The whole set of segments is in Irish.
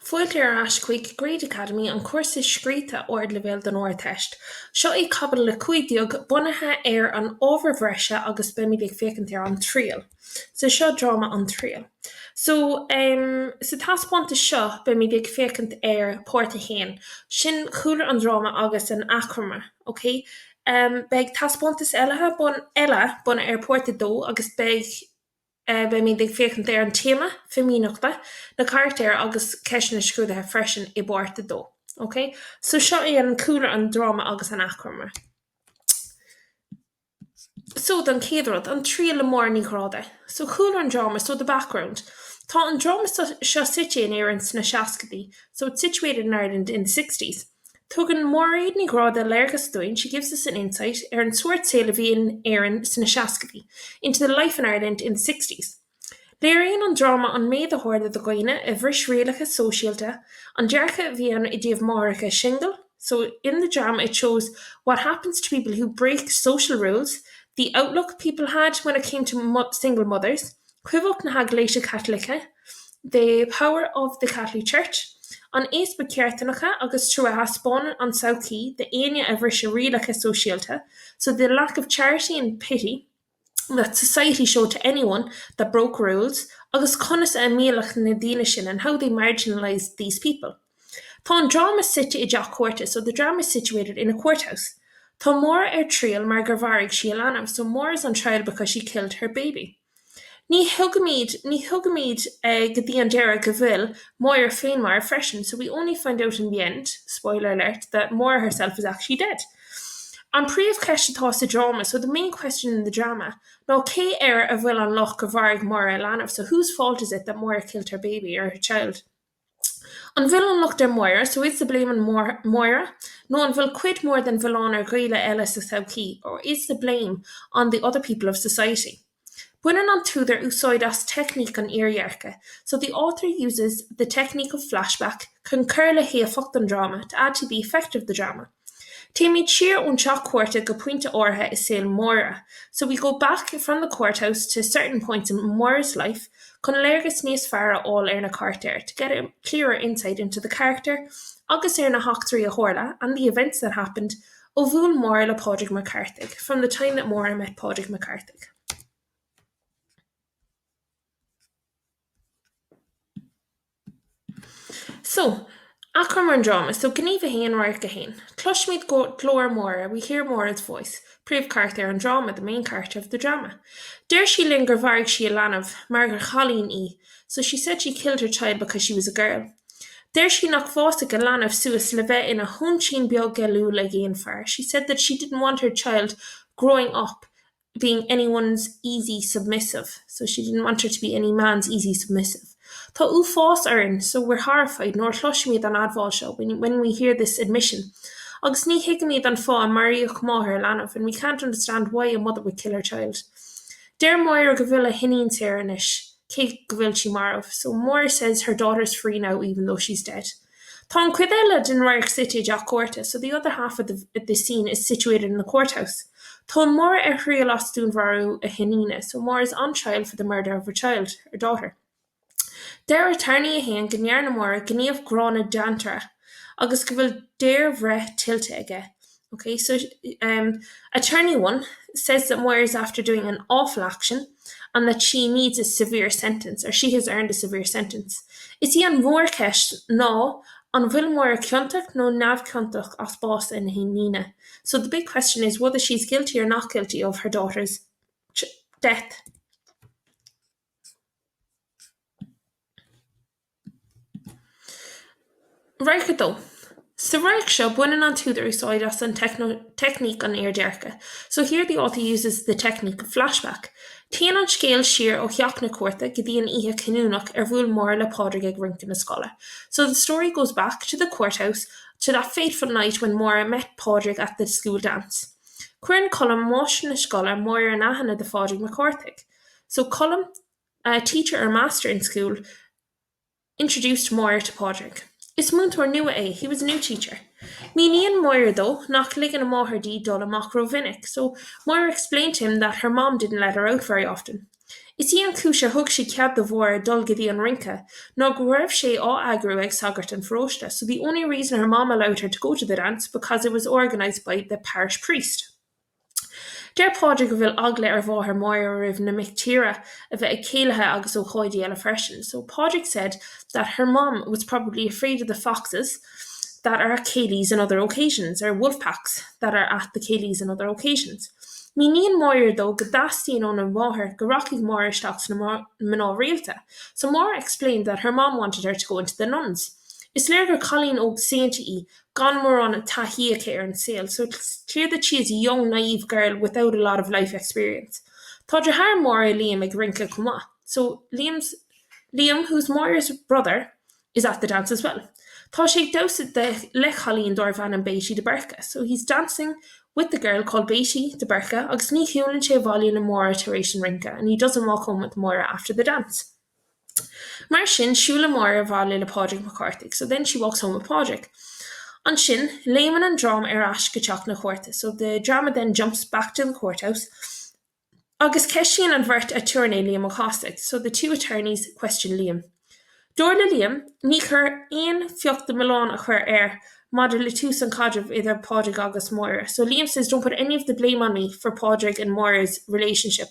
Fáilte ar ais chuig Grade Academy, an cúrsa scríte ardleibhéil don Ardteist. Seo é Caibidil 15, bunaithe ar an ábhar bhreise agus beimid ag féachaint ar An Triail. So seo dráma An Triail. So em sa taispeántas seo beimid ag féachaint ar páirt a haon, sin cúlra an dráma agus an achoimre, ok? Em beidh taispeántas eile eile bunaithe ar páirt a dó agus beidh Beimid ag féachaint ar an téama fimíneachta, na carachtair agus ceisteanna scrúdaithe freisin i bpáirt 2. Ok? So seo é an cúlra, an dráma agus an achoimre. So don chéad rud, an triail le Máire Ní Ghráda. So cúlra an dráma, so the background. Tá an dráma seo suite in Éirinn sna seascaidí, so it's situated in Ireland in the sixties. Tugann Máiréad Ní Ghráda léargas dúinn, she gives us an insight, ar an sórt saoil a bhí in Éirinn sna seascaidí, into the life in Ireland in the sixties. Léiríonn an dráma an méid a tharla do dhaoine a bhris rialacha sóisialta, an dearcadh a bhí ann i dtaobh máithreacha singil, so in the drama it shows what happens to people who break social rules, the outlook people had when it came to single mothers, Cumhacht na hEaglaise Caitlice, The Power of the Catholic Church, an easpa ceartúcháin agus trua a thaispeánann an tsochaí d'éinne a bhriseadh rialacha sóisialta, so the lack of charity and pity that society showed to anyone that broke rules, agus conas a imeallaíodh na daoine sin and how they marginalised these people. Tá an dráma suite i dteach cúirte, so the drama is situated in a courthouse. Tá Máire ar triail mar gur mharaigh sí a leanbh, so Máire is on trial because she killed her baby. Ní thuigimid, ní thuigimid go dtí an deireadh go bhfuil Máire féin marbh freisin, so we only find out in the end, spoiler alert, that Máire herself is actually dead. An príomhcheist atá sa dráma, so the main question in the drama, ná cé air a bhfuil an locht gur mharaigh Máire a leanbh, so whose fault is it that Máire killed her baby or her child? An bhfuil an locht ar Mháire, so is the blame on Máire, nó an bhfuil cuid mhór den mhilleán ar dhaoine eile sa tsochaí, or is the blame on the other people of society? Baineann an t-údar úsáid as teicníc an iardhearcaidh, so the author uses the technique of flashback chun cur le héifeacht an dráma, to add to the effect of the drama. Téimid siar ón teach cúirte go pointe áirithe i saol Mháire, so we go back from the courthouse to certain points in Máire's life chun léargas níos fearr a fháil ar na carachtair, to get a clearer insight into the character agus ar na heachtraí a tharla, and the events that happened, ó bhuail Máire le Pádraig Mac Cárthaigh, from the time that Máire met Pádraig Mac Cárthaigh. So, achoimre an dráma. So, Gníomh 1, Radharc 1. Cloisimid glór Mháire, we hear Máire's voice, príomhcharachtar an dráma, the main character of the drama. Deir sí linn gur mharaigh sí a leanbh mar gur chailín í, so she said she killed her child because she was a girl. Deir sí nach bhfásfadh a leanbh suas le bheith ina hóintín beag géilliúil ag aon fear, she said that she didn't want her child growing up being anyone's easy submissive, so she didn't want her to be any man's easy submissive. Tá uafás orainn, so we're horrified, nuair a chloisimid an admháil seo, when, when we hear this admission. Agus ní thuigimid an fáth a maraíodh máthair a leanbh, and we can't understand why a mother would kill her child. Deir Máire go bhfuil a hiníon saor anois, cé go bhfuil sí marbh, so Máire says her daughter's free now even though she's dead. Tá an chuid eile den radharc suite i dteach cúirte, so the other half of the the scene is situated in the courthouse. Tá Máire ar thriail as dúnmharú a hiníne, so Máire is on trial for the murder of her child, her daughter. Deir Aturnae 1 go ndearna Máire gníomh gránna déantartha agus go bhfuil daorbhreith tuillte aige. Ok, so um, Attorney 1 says that Máire is after doing an awful action and that she needs a severe sentence, or she has earned a severe sentence. Is í an mhórcheist ná an bhfuil Máire ciontach nó neamhchiontach as bás a hiníne. So the big question is whether she's guilty or not guilty of her daughter's death. Radharc 2. Sa radharc seo, baineann an t-údar úsáid as an teicníc an iardhearcaidh. So here the author uses the technique of flashback. Téann an scéal siar ó theach na cúirte go dtí an oíche chinniúnach ar bhuail Máire le Pádraig ag rince na scoile. So the story goes back to the courthouse to that fateful night when Máire met Pádraig at the school dance. Cuireann Colm, máistir na scoile, Máire in aithne do Phádraig Mac Cárthaigh. So Colm, a teacher or master in school, introduced Máire to Pádraig. Is múinteoir nua é, he was a new teacher. Míníonn Máire dó nach ligeann a máthair di dul amach rómhinic, so Máire explained to him that her mom didn't let her out very often. Is í an chúis ar thug sí cead do Mháire dul go dtí an rince ná go raibh sé á eagrú ag sagart an pharóiste, so the only reason her mom allowed her to go to the dance because it was organised by the parish priest. Deir Pádraig go bhfuil eagla ar mháthair Mháire roimh na mic tíre a bheith ag céilithe agus ócáidí eile freisin, so Pádraig said that her mom was probably afraid of the foxes that are at céilís and other occasions, or wolf packs that are at the céilís and other occasions. Míníonn Máire dó go dteastaíonn óna mháthair go rachaidh Máire isteach sna mná rialta, so Máire explained that her mom wanted her to go into the nuns. Is léir gur cailín óg saonta í, gan mórán taithí aici ar an saol, so it's clear that she is a young, naive girl without a lot of life experience. Tá deartháir Mháire, Liam, ag rince chomh maith, so Liam's, Liam, who's Máire's brother, is at the dance as well. Tá sé ag damhsa de le cailín darbh ainm Beatty de Búrca, so he's dancing with the girl called Beatty de Búrca agus ní shiúlann sé abhaile le Máire tar éis an rince and he doesn't walk home with Máire after the dance. Mar sin, siúlann Máire abhaile le Pádraig Mac Cárthaigh, so then she walks home with Pádraig. Ansin, léimeann an dráma ar ais go teach na cúirte, so the drama then jumps back to the courthouse agus ceistíonn an bheirt aturnae Liam Ó Cathasaigh, so the two attorneys question Liam. Dar le Liam, ní cuir aon phioc de mhilleán a chur air maidir le tús an chaidrimh idir Pádraig agus Máire, so Liam says don't put any of the blame on me for Pádraig and Máire's relationship.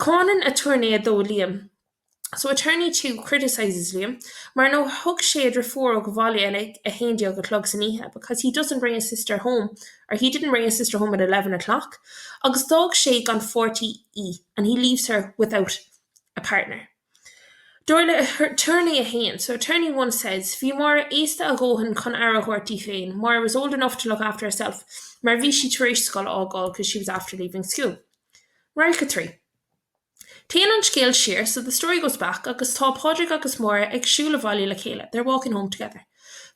Cáineann aturnae 2 Liam, so attorney 2 criticises Liam, mar nár thug sé a dheirfiúr óg abhaile ag 11 a chlog san oíche because he doesn't bring his sister home or he didn't bring his sister home at 11 o'clock agus d'fhág sé gan pháirtí í and he leaves her without a partner. Dar le aturnae 1, so attorney 1 says, bhí Máire aosta a dhóthain chun aire a thabhairt di féin, Máire was old enough to look after herself mar bhí sí tar éis scoil a fhágáil because she was after leaving school. Radharc 3. Téann an scéal siar, so the story goes back, agus tá Pádraig agus Máire ag siúl abhaile le chéile, they're walking home together.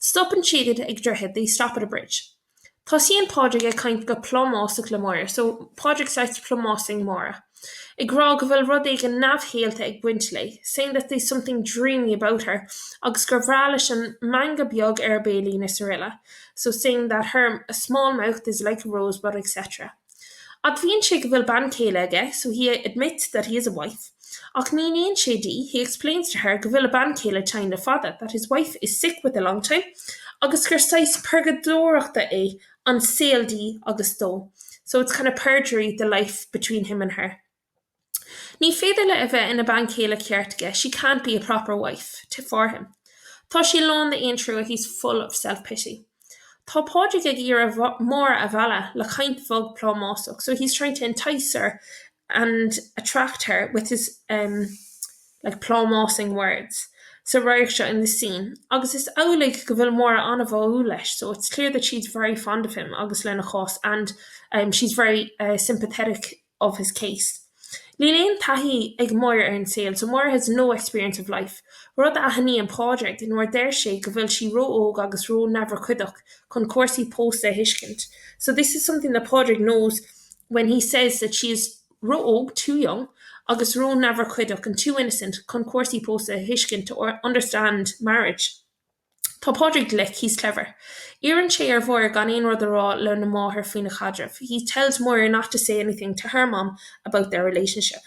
Stopann siad ag droichead, they stop at a bridge. Tosaíonn Pádraig ag caint go plámásach le Máire, so Pádraig starts plámásing Máire, ag rá go bhfuil rud éigin neamhshaolta ag baint léi, saying that there's something dreamy about her, agus gur bhreá leis an meangadh beag ar a béilín is araile, so saying that her small mouth is like a rosebud etc. Admhaíonn sé go bhfuil bean chéile aige, so he admits that he has a wife, ach míníonn sé di, he explains to her, go bhfuil a bean chéile tinn le fada, that his wife is sick with a long time, agus gur saghas purgadóireachta é an saol di agus dó, so it's kind of purgatory, the life between him and her. Ní féidir léi a bheith ina bean chéile ceart aige, she can't be a proper wife to for him. Tá sé lán d'fhéintrua, he's full of self-pity. Tá Pádraig ag iarraidh Máire a mhealladh le caint bhog plámásach, so he's trying to entice her and attract her with his um like plámásing words sa radharc seo in this scene agus is amhlaidh go bhfuil Máire an-bháúil leis, so it's clear that she's very fond of him agus lena chás and um she's very uh sympathetic of his case. Níl aon taithí ag Máire ar an saol, so Máire has no experience of life, rud a aithníonn Pádraig nuair a deir sé go bhfuil sí ró-óg agus ró-neamhurchóideach chun cúrsaí pósta a thuiscint, so this is something that Pádraig knows when he says that she is ró-óg, too young, agus ró-neamhurchóideach and too innocent chun cúrsaí pósta a thuiscint, to understand marriage. Tá Pádraig glic, he's clever. Iarrann sé ar Mháire gan aon rud a rá lena máthair faoina chaidreamh, he tells Máire not to say anything to her mom about their relationship.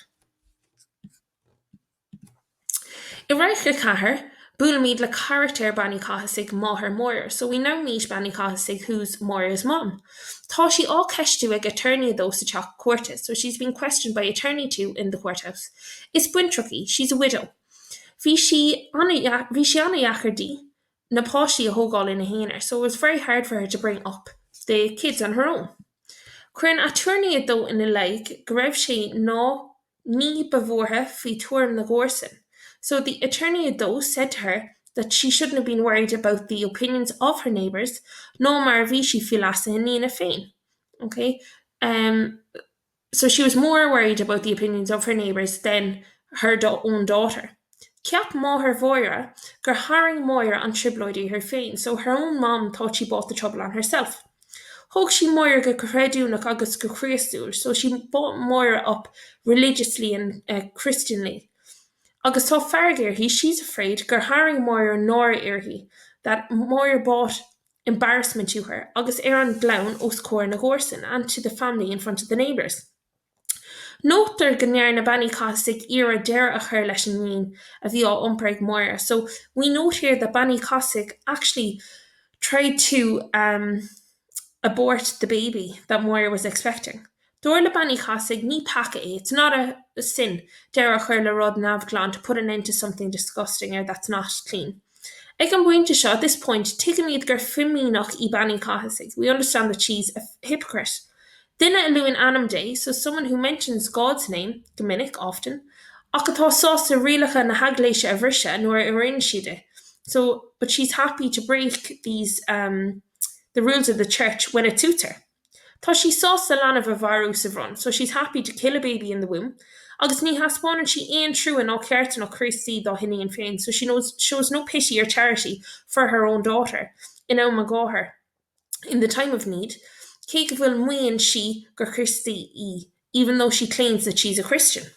I Radharc 4, buailimid le carachtar Bean Uí Chathasaigh, máthair Mháire, so we now meet Bean Uí Chathasaigh who's Máire's mom. Tá sí á ceistiú ag aturnae 2 sa teach cúirte, so she's being questioned by attorney 2 in the courthouse. Is baintreach í, she's a widow. Bhí sí bhí sé an-deacair di na páistí a thógáil ina haonar so it was very hard for her to bring up the kids on her own. Cuireann aturnae 2 ina leith go raibh sé ná ní ba bhuartha faoi tuairim na gcomharsan so the attorney 2 said to her that she shouldn't have been worried about the opinions of her neighbours ná mar a bhí sí faoi leas a hiníne féin. Okay? Um, so she was more worried about the opinions of her neighbours than her own daughter. Cheap máthair Mháire gur tharraing Máire an trioblóid uirthi féin, so her own mom thought she brought the trouble on herself. Thóg sí Máire go creidiúnach agus go Críostúil, so she brought Máire up religiously and uh, Christianly. Agus tá fearg uirthi, she's afraid gur tharraing Máire náire uirthi, that Máire brought embarrassment to her, agus ar an gclann os comhair na gcomharsan, and to the family in front of the neighbours. Nótar go ndearna Bean Uí Chathasaigh iarraidh deireadh a chur leis an ngin a bhí á iompar ag Máire. So we note here that Bean Uí Chathasaigh actually tried to um, abort the baby that Máire was expecting. Dar le Bean Uí Chathasaigh, ní peaca é, it's not a sin, deireadh a chur le rud neamhghlan, to put an end to something disgusting or that's not clean. Ag an bpointe seo, at this point, tuigimid gur fimíneach í Bean Uí Chathasaigh, we understand that she's a hypocrite. Duine a luann ainm Dé, so someone who mentions God's name, go minic, often, ach atá sásta rialacha na heaglaise a bhriseadh nuair a oireann sé di, so but she's happy to break these um the rules of the church when it suits her. Tá sí sásta leanbh a mharú sa bhroinn, so she's happy to kill a baby in the womb, agus ní thaispeánann sí aon trua ná carthanacht Chríostaí dá hiníon féin, so she knows, shows no pity or charity for her own daughter, in am an ghátair, in the time of need, cé go bhfuil maíonn sí gur Chríostaí í, even though she claims that she's a Christian.